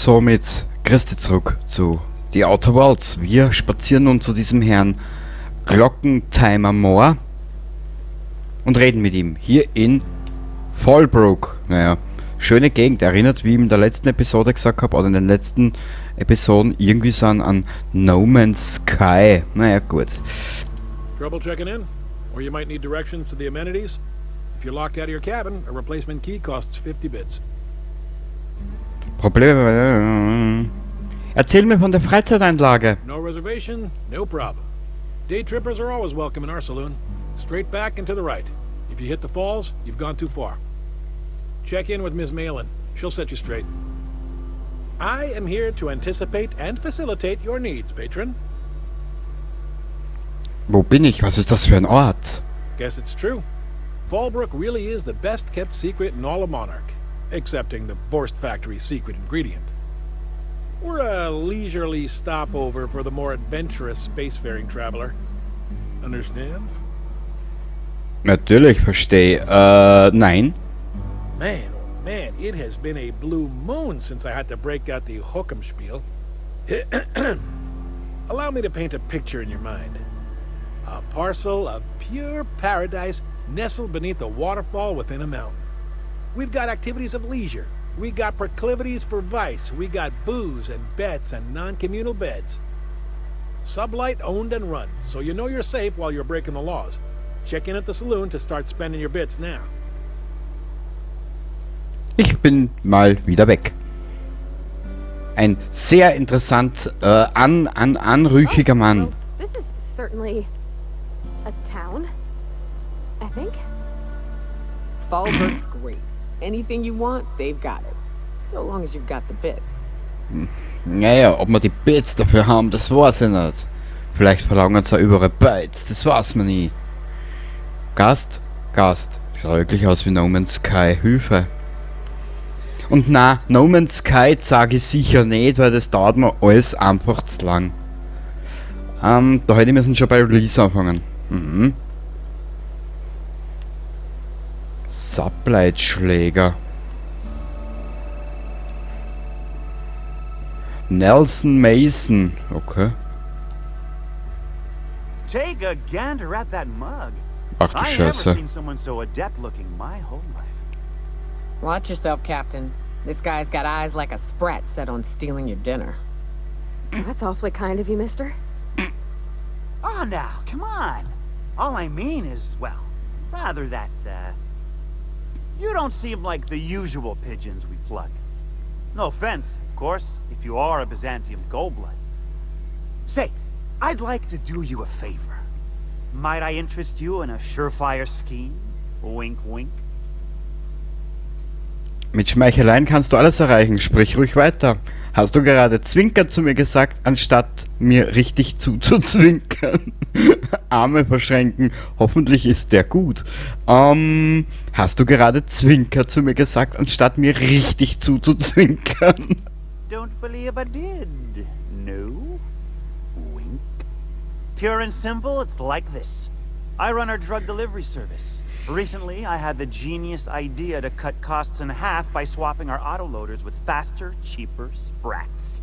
somit Christi zurück zu The Outer Worlds. Wir spazieren nun zu diesem Herrn Glockentimer Moore und reden mit ihm hier in Fallbrook. Naja, schöne Gegend. Erinnert, wie ich in der letzten Episode gesagt habe, oder in den letzten Episoden, irgendwie so an No Man's Sky. Naja, gut. Trouble checking in? Or you might need directions to the amenities? If you're locked out of your cabin, a replacement key costs 50 bits. Probleme. Erzähl mir von der Freizeiteinlage. No reservation, no problem. Day trippers are always welcome in our saloon. Straight back and to the right. If you hit the falls, you've gone too far. Check in with Ms. Malin. She'll set you straight. I am here to anticipate and facilitate your needs, patron. Wo bin ich? Was ist das für ein Ort? Guess it's true. Fallbrook really is the best kept secret in all of Monarch, excepting the Boarst Factory's secret ingredient. We're a leisurely stopover for the more adventurous spacefaring traveler. Understand? Natürlich verstehe. Nein. Man, oh man, it has been a blue moon since I had to break out the hook'em spiel. Allow me to paint a picture in your mind. A parcel of pure paradise nestled beneath a waterfall within a mountain. We've got activities of leisure. We got proclivities for vice. We got booze and bets and non-communal beds. Sublight owned and run, so you know you're safe while you're breaking the laws. Check in at the saloon to start spending your bits now. Ich bin mal wieder weg. Ein sehr interessant anrüchiger Mann. Well, this is certainly a town, I think. Fallbrook's great. Anything you want, they've got it. So long as you've got the bits. Naja, ob wir die Bits dafür haben, das weiß ich nicht. Vielleicht verlangen sie überall Bytes, das weiß man nie. Gast, Gast. Schaut wirklich aus wie No Man's Sky. Hilfe. Und na, No Man's Sky sage ich sicher nicht, weil das dauert mir alles einfach zu lang. Da hätte ich müssen schon bei Release anfangen. Sublight-Schläger. Nelson Mason. Okay. Take a gander at that mug. Ach du I ain't never Scheiße. seen someone so adept looking my whole life. Watch yourself, Captain. This guy's got eyes like a sprat set on stealing your dinner. That's awfully kind of you, mister. Oh, now, come on. All I mean is, well, rather that, you don't seem like the usual pigeons we plug. No offense, of course, if you are a Byzantium Goldblood. Say, I'd like to do you a favor. Might I interest you in a surefire scheme? Wink, wink. Mit Schmeicheleien kannst du alles erreichen. Sprich ruhig weiter. Hast du gerade Zwinker zu mir gesagt, anstatt mir richtig zuzuzwinkern? Arme verschränken. Hoffentlich ist der gut. Hast du gerade Zwinker zu mir gesagt, anstatt mir richtig zuzuzwinkern? Don't believe I did. No. Wink. Pure and simple, it's like this. I run our drug delivery service. Recently, I had the genius idea to cut costs in half by swapping our autoloaders with faster, cheaper sprats.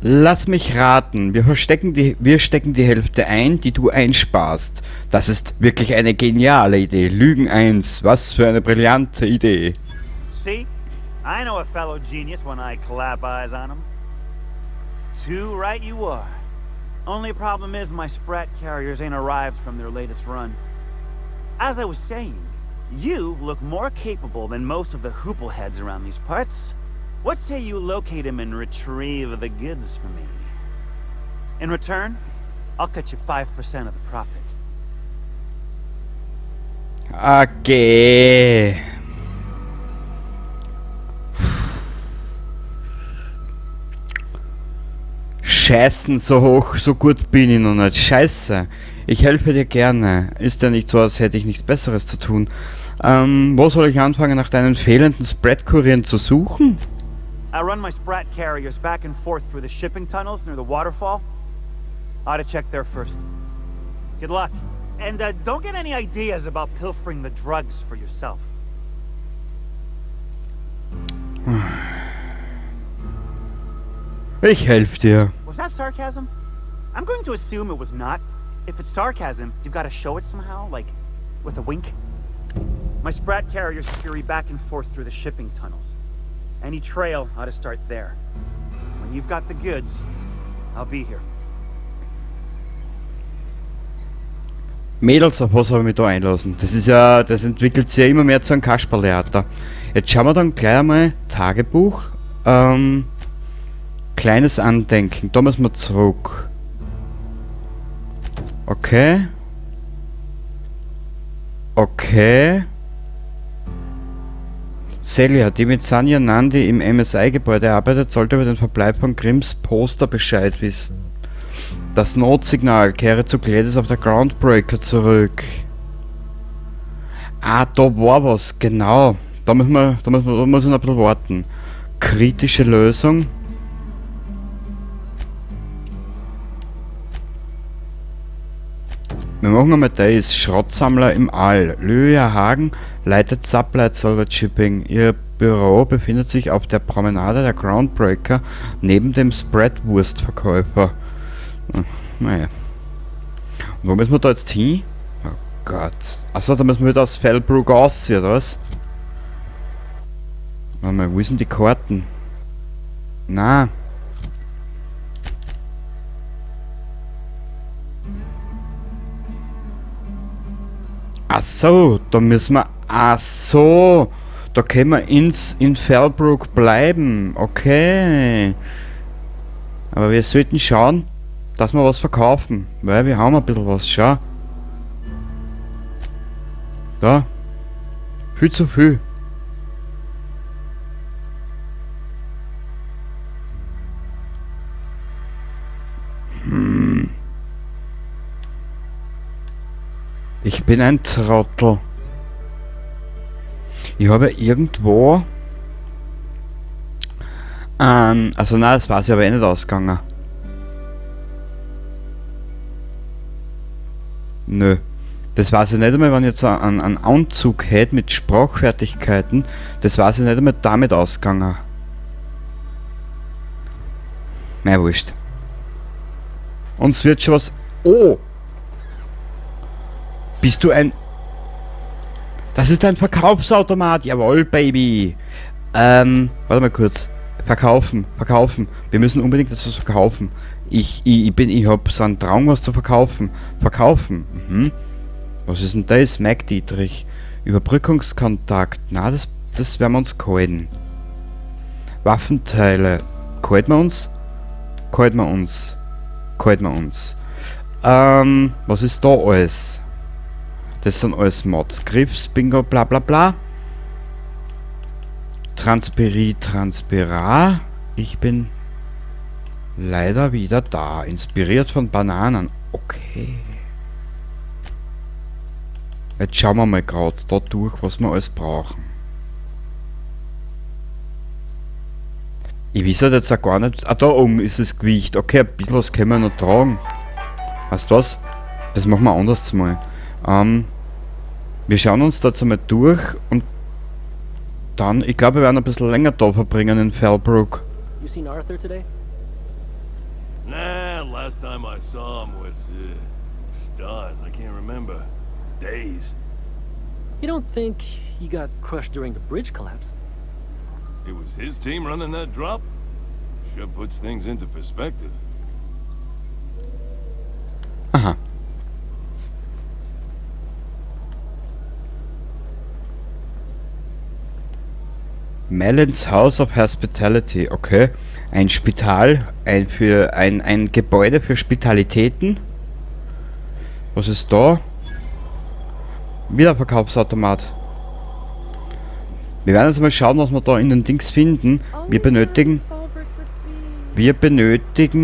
Lass mich raten, wir stecken die Hälfte ein, die du einsparst. Das ist wirklich eine geniale Idee. Lügen 1, was für eine brillante Idee. See? I know a fellow genius when I clap eyes on him. Too right you are. Only problem is my sprat carriers ain't arrived from their latest run. As I was saying, you look more capable than most of the hoopleheads around these parts. What say you locate him and retrieve the goods for me? In return, I'll cut you 5% of the profit. Okay. Scheißen, so hoch, so gut bin ich noch nicht. Scheiße. Ich helfe dir gerne. Ist ja nicht so, als hätte ich nichts Besseres zu tun. Wo soll ich anfangen, nach deinen fehlenden Sprat-Kurieren zu suchen? I run my sprat carriers back and forth through the shipping tunnels near the waterfall. Ought to check there first. Good luck. And don't get any ideas about pilfering the drugs for yourself. Ich helfe dir. Was that sarcasm? I'm going to assume it was not. If it's sarcasm, you've got to show it somehow, like with a wink. My sprat carriers scurry back and forth through the shipping tunnels. Any trail ought to start there. When you've got the goods, I'll be here. Mädels, auf was habe ich mich da einlassen? Das ist ja, das entwickelt sich ja immer mehr zu einem Kasperltheater. Jetzt schauen wir dann gleich einmal Tagebuch. Kleines Andenken, da müssen wir zurück. Okay. Okay. Celia, die mit Sanja Nandi im MSI-Gebäude arbeitet, sollte über den Verbleib von Grimms Poster Bescheid wissen. Das Notsignal, kehre zu Gladys auf der Groundbreaker zurück. Ah, da war was, genau. Da müssen wir, da müssen wir, da muss ich noch ein bisschen warten. Kritische Lösung. Wir machen einmal das. Schrottsammler im All. Lydia Hagen leitet Sublight Salvage Shipping. Ihr Büro befindet sich auf der Promenade der Groundbreaker neben dem Spreadwurstverkäufer. Naja. Und wo müssen wir da jetzt hin? Oh Gott. Achso, da müssen wir wieder aus Fellbrook raus, oder was? Warte mal, wo sind die Karten? Na. Ach so, da müssen wir... Ach so, da können wir in Fellbrook bleiben. Okay. Aber wir sollten schauen, dass wir was verkaufen. Weil wir haben ein bisschen was, schau. Da. Viel zu viel. Ich bin ein Trottel. Ich habe irgendwo... also nein, das war sie aber eh nicht ausgegangen. Nö. Das weiß ich nicht einmal, wenn ich jetzt einen Anzug hätte mit Sprachfertigkeiten. Das weiß ich nicht einmal damit ausgegangen. Na, wurscht. Uns wird schon was... Oh! Bist du ein... Das ist ein Verkaufsautomat. Jawohl, Baby. Warte mal kurz. Verkaufen, verkaufen. Wir müssen unbedingt etwas verkaufen. Ich hab so einen Traum, was zu verkaufen. Verkaufen. Mhm. Was ist denn das? Mike Dietrich. Überbrückungskontakt. Na, das werden wir uns kalten. Waffenteile. Kalten wir uns? Kalten wir uns. Kalten wir uns. Was ist da alles? Das sind alles Mods. Griffs, Bingo, bla bla bla. Transpiri, Transpira. Ich bin leider wieder da. Inspiriert von Bananen. Okay. Jetzt schauen wir mal grad da durch, was wir alles brauchen. Ich weiß halt jetzt auch gar nicht. Ah, da oben ist das Gewicht. Okay, ein bisschen was können wir noch tragen. Weißt du was? Das machen wir anders mal. Wir schauen uns da jetzt einmal durch und dann, ich glaube, wir werden ein bisschen länger da verbringen in Fellbrook. You seen Arthur today? Nah, last time I saw him was stars, I can't remember. Days. You don't think he got crushed during the bridge collapse? It was his team running that drop? Sure puts things into perspective. Aha. Mellon's House of Hospitality, okay. Ein Spital, ein Gebäude für Spitalitäten. Was ist da? Wiederverkaufsautomat. Wir werden jetzt mal schauen, was wir da in den Dings finden. Wir benötigen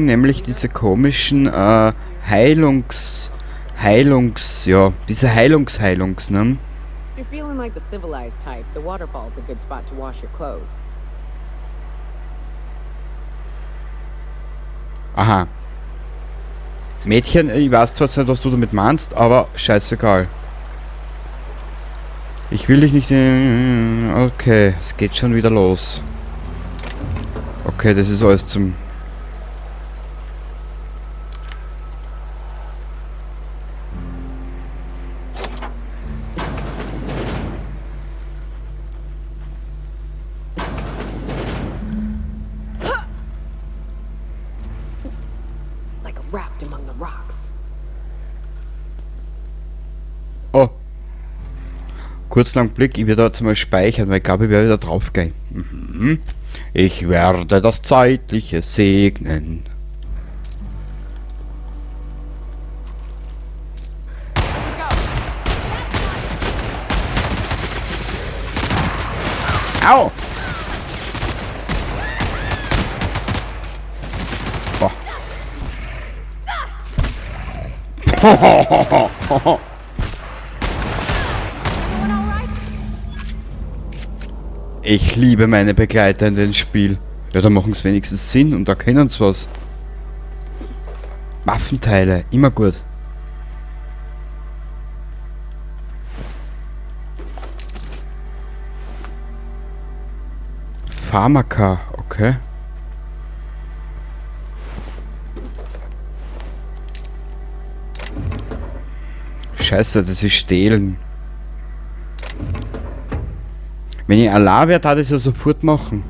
nämlich diese komischen Heilungs, Heilungs, ja, diese Heilungs, Heilungs, ne? If you're feeling like the civilized type, the waterfall's a good spot to wash your clothes. Aha. Mädchen, ich weiß zwar nicht, was du damit meinst, aber scheißegal. Ich will dich nicht in... Okay, es geht schon wieder los. Okay, das ist alles zum... Kurzen Augenblick, ich werde jetzt mal speichern, weil ich glaube, ich werde wieder drauf gehen. Mhm. Ich werde das Zeitliche segnen. Au! Boah. Ich liebe meine Begleiter in dem Spiel. Ja, da machen sie wenigstens Sinn und da können sie was. Waffenteile, immer gut. Pharmaka, okay. Scheiße, das ist Stehlen. Wenn ich Allah wäre, würde ich es ja sofort machen.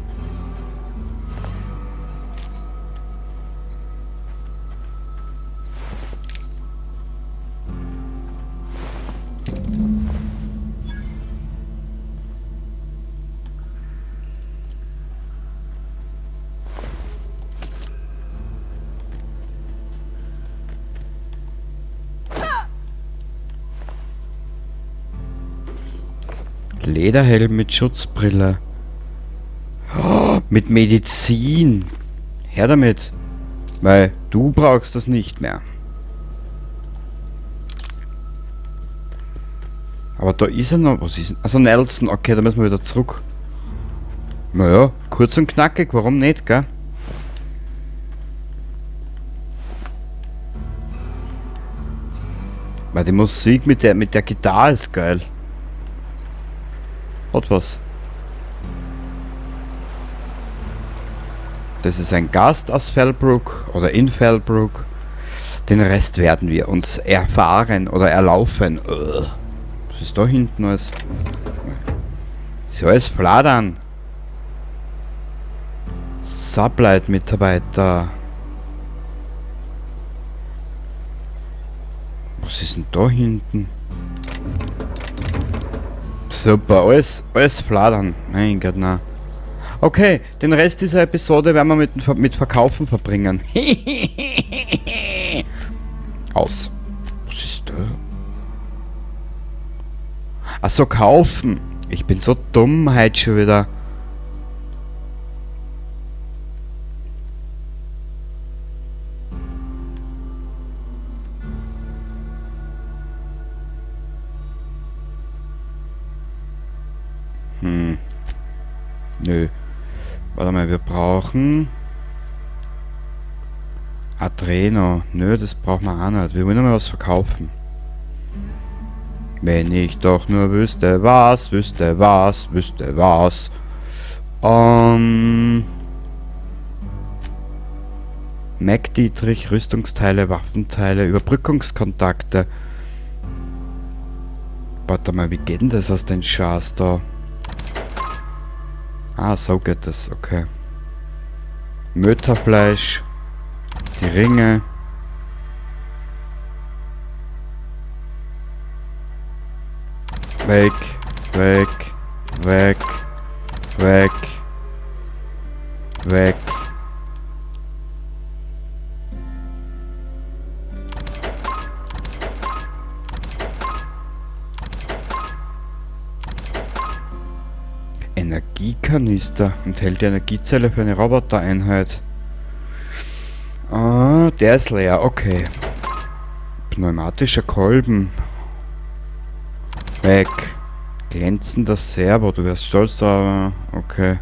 Lederhelm mit Schutzbrille. Oh, mit Medizin. Her damit. Weil du brauchst das nicht mehr. Aber da ist er noch. Was ist denn? Also Nelson, okay, da müssen wir wieder zurück. Naja, kurz und knackig, warum nicht, gell? Weil die Musik mit der Gitarre ist geil. Hat was. Das ist ein Gast aus Fellbrook oder in Fellbrook. Den Rest werden wir uns erfahren oder erlaufen. Ugh. Was ist da hinten alles? Ist ja alles Fladern. Sublight-Mitarbeiter. Was ist denn da hinten? Super, alles fladern. Mein Gott, na. Okay, den Rest dieser Episode werden wir mit Verkaufen verbringen. Aus. Was ist da? Ach so, kaufen. Ich bin so dumm heute schon wieder. Nö. Warte mal, wir brauchen Adreno. Nö, das brauchen wir auch nicht. Wir wollen noch mal was verkaufen. Wenn ich doch nur wüsste was, wüsste was, wüsste was. Mac Dietrich, Rüstungsteile, Waffenteile, Überbrückungskontakte. Warte mal, wie geht denn das aus den Schars da? Ah, so geht das, okay. Möterfleisch. Die Ringe. Weg, weg, weg, weg, weg. Energiekanister enthält die Energiezelle für eine Robotereinheit. Ah, der ist leer, okay. Pneumatischer Kolben. Weg. Glänzender Servo, du wärst stolz, aber okay.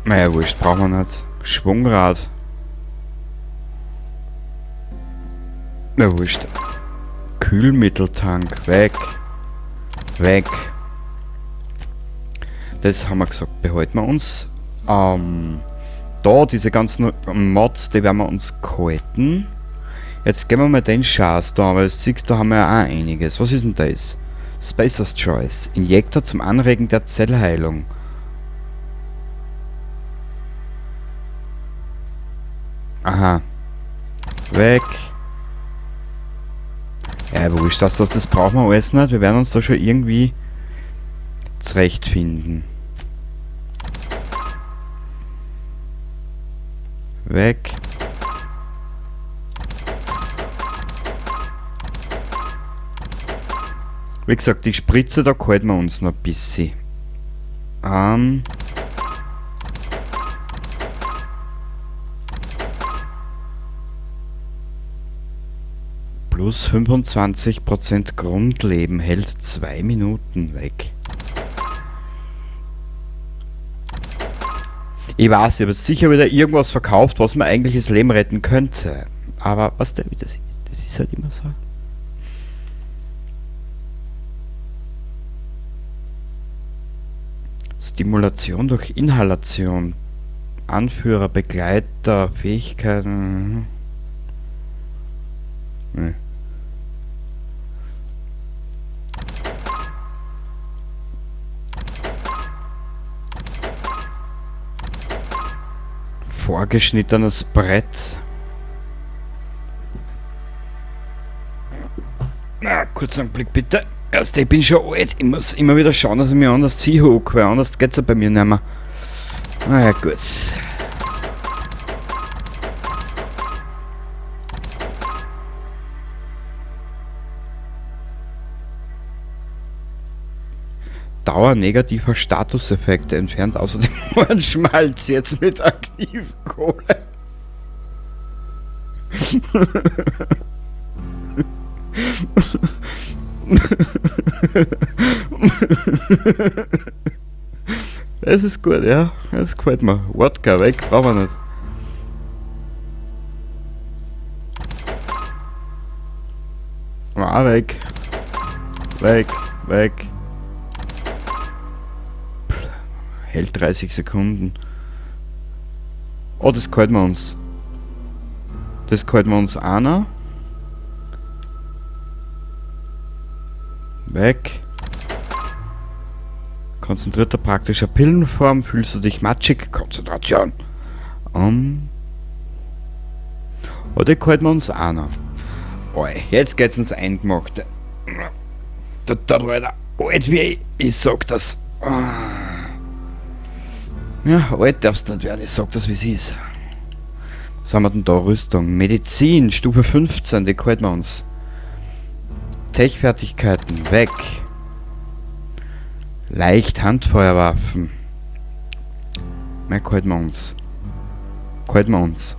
Naja, wurscht, brauchen wir nicht. Schwungrad. Na, wurscht. Kühlmitteltank, weg. Weg. Das haben wir gesagt, behalten wir uns. Da, diese ganzen Mods, die werden wir uns halten. Jetzt gehen wir mal den Schatz da, weil siehst, da haben wir ja auch einiges. Was ist denn das? Spacer's Choice. Injektor zum Anregen der Zellheilung. Aha. Weg. Ja, wurscht, das brauchen wir alles nicht. Wir werden uns da schon irgendwie zurechtfinden. Weg. Wie gesagt, die Spritze, da halten wir uns noch ein bisschen. Plus 25% Grundleben hält 2 Minuten weg. Ich weiß, ich habe jetzt sicher wieder irgendwas verkauft, was mir eigentlich das Leben retten könnte. Aber was der, wie das ist, das ist halt immer so. Stimulation durch Inhalation. Anführer, Begleiter, Fähigkeiten. Nee. Vorgeschnittenes Brett. Na, kurz einen Blick bitte. Erst, ich bin schon alt. Ich muss immer wieder schauen, dass ich mich anders ziehe, weil anders geht's ja bei mir nicht mehr. Na ja, gut. Dauer negativer Statuseffekte entfernt außerdem Ohrenschmalz jetzt mit Aktivkohle. Das ist gut, ja. Das gefällt mir. Wodka weg, brauchen wir nicht. Ah, weg. Weg, weg. Hält 30 Sekunden. Oh, das gefällt mir uns. Das gefällt mir uns auch noch. Weg. Konzentrierter praktischer Pillenform. Fühlst du dich matschig? Konzentration. Oh, das gefällt mir uns auch noch. Oh, jetzt geht's ins Eingemachte. Da, Alter. Alt wie ich sag das. Ja, alt darfst du nicht werden, ich sag das, wie es ist. Was haben wir denn da? Rüstung. Medizin, Stufe 15, die gefällt mir uns. Tech-Fertigkeiten, weg. Leicht Handfeuerwaffen. Mehr gefällt mir uns. Gefällt mir uns.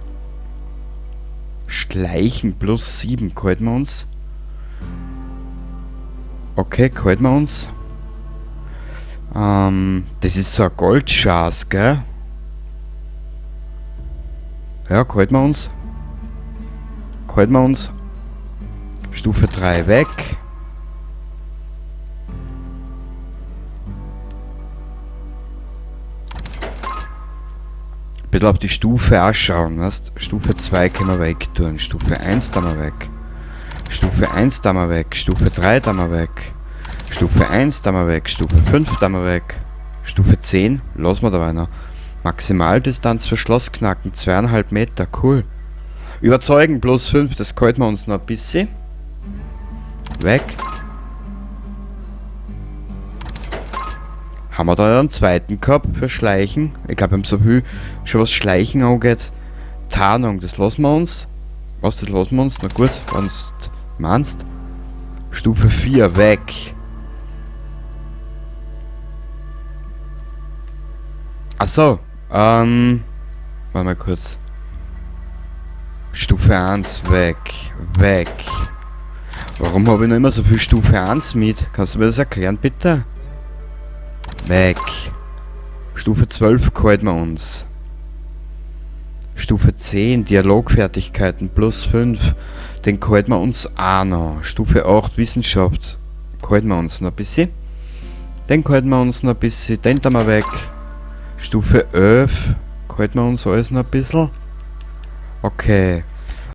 Schleichen plus 7, gefällt mir uns. Okay, gefällt mir uns. Das ist so ein Goldschas, gell? Ja, gefällt mir uns. Gefällt mir uns. Stufe 3 weg. Ein bisschen auf die Stufe auch schauen, weißt? Stufe 2 können wir weg tun. Stufe 1 da mal weg. Stufe 1 da mal weg. Stufe 3 da mal weg. Stufe 1 da mal weg, Stufe 5 da mal weg, Stufe 10, lassen wir dabei noch. Maximaldistanz für Schlossknacken, 2,5 Meter, cool. Überzeugen, plus 5, das gefällt mir uns noch ein bisschen. Weg. Haben wir da einen zweiten gehabt für Schleichen? Ich glaub, wir haben so viel schon was Schleichen angeht. Tarnung, das lassen wir uns. Was, das lassen wir uns? Na gut, wenn's meinst. Stufe 4, weg. Achso, warte mal kurz. Stufe 1, weg, weg. Warum habe ich noch immer so viel Stufe 1 mit? Kannst du mir das erklären, bitte? Weg. Stufe 12 gefällt mir uns. Stufe 10, Dialogfertigkeiten, plus 5. Den gefällt mir uns auch noch. Stufe 8, Wissenschaft. Gefällt mir uns noch ein bisschen. Den gefällt mir uns noch ein bisschen. Den da mal weg. Stufe 11. Gefällt mir uns alles noch ein bisschen. Okay.